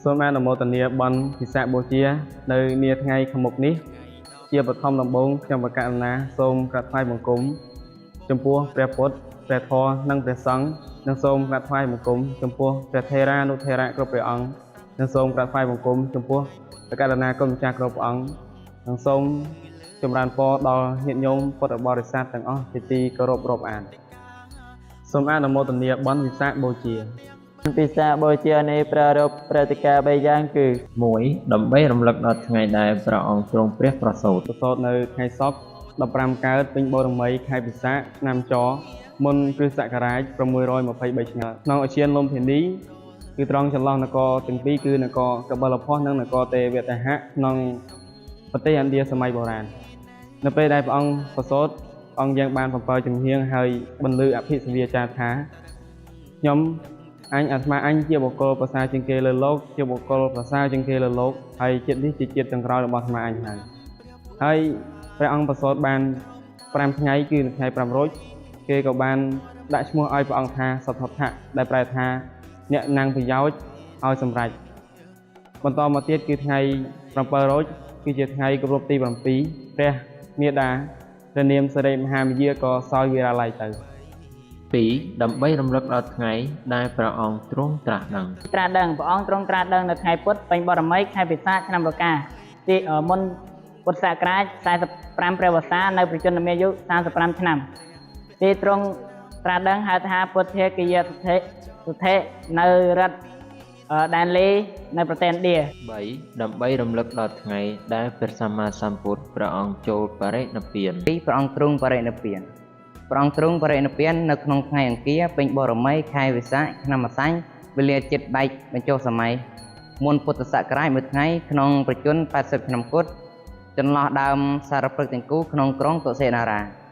សូមអនុមោទនាបុណ្យពិសាខបូជា នៅនាថ្ងៃខាងមុខនេះ ជាបឋមដំបូងខ្ញុំបកករណាសូមក្រាបថ្វាយបង្គំចំពោះព្រះពុទ្ធព្រះធម៌និងព្រះសង្ឃនិងសូមក្រាបថ្វាយបង្គំចំពោះព្រះថេរានុថេរៈគ្រប់ព្រះអង្គនិងសូមក្រាបថ្វាយបង្គំចំពោះព្រះករុណាគុណម្ចាស់គ្រប់ព្រះអង្គនិងសូមចម្រើនពរដល់ញាតិញោមពុទ្ធបរិស័ទទាំងអស់ជាទីគោរពរាប់អានសូមអនុមោទនាបុណ្យវិសាខបូជា ពិសាខបូជានេះប្រារព្ធព្រឹត្តិការណ៍3យ៉ាងគឺ 1ដើម្បីរំលឹកដល់ថ្ងៃដែលព្រះអង្គទ្រង់ព្រះប្រសូត ប្រសូតនៅថ្ងៃសុក្រ15កើតពេញបូរមីខែពិសាខឆ្នាំចមុនគ្រិស្តសករាជ623ឆ្នាំក្នុងឧទ្យានលំភិនីគឺត្រង់ចន្លោះនគរទាំងពីរគឺនគរកបិលភស្តុនិងនគរទេវតហៈក្នុងប្រទេសឥណ្ឌាសម័យបុរាណនៅពេលដែលព្រះអង្គប្រសូតអង្គយាងបាន7ជំហៀងហើយបន្លឺអភិសវាចាថាខ្ញុំអញអាត្មាអញជាបុគ្គលប្រសើរជាងគេលើលោកជាបុគ្គលប្រសើរជាងគេលើលោកហើយជាតិនេះជាជាតិចុងក្រោយរបស់អាត្មាអញហើយហើយព្រះអង្គប្រសូតបាន5ថ្ងៃគឺនៅថ្ងៃ5រោចគេក៏បានដាក់ឈ្មោះឲ្យព្រះអង្គថាសទ្ធត្ថៈដែលប្រែថាអ្នកណាំងប្រយោជន៍ឲ្យសម្រេចបន្តមកទៀតគឺថ្ងៃ7រោចគឺជាថ្ងៃគម្រប់ទី7ព្រះមាតាព្រះនាមសិរីមហាមាយាក៏សោយវិរាល័យទៅ 2ដើម្បីរំលឹកដល់ថ្ងៃដែលព្រះអង្គទ្រង់ត្រាស់ដឹង ត្រាស់ដឹងព្រះអង្គទ្រង់ត្រាស់ដឹងនៅថ្ងៃពុធពេញបរមីខែពិសាខឆ្នាំរកាទីមុនពុទ្ធសករាជ45ព្រះវស្សានៅប្រជជនមាយុ35ឆ្នាំទីទ្រង់ត្រាស់ដឹងហៅថាពុទ្ធាគយសុទ្ធិសុទ្ធិនៅរដ្ឋដែនលីនៅប្រទេសឥណ្ឌា 3ដើម្បីរំលឹកដល់ថ្ងៃដែលព្រះសម្មាសម្ពុទ្ធព្រះអង្គចូលបរិនិព្វាន ពីព្រះអង្គទ្រង់បរិនិព្វានព្រះអង្គទ្រង់បរិនិព្វាននៅក្នុងថ្ងៃអង្គារពេញបរមីខែវិសាខឆ្នាំម្សាញ់វេលាជិតបែកបញ្ចុះសម័យមុនពុទ្ធសករាជមួយថ្ងៃក្នុងប្រជជន80ឆ្នាំគត់ចន្លោះដើមសារព្រឹកទាំងគូក្នុងក្រុងកុសិនារា។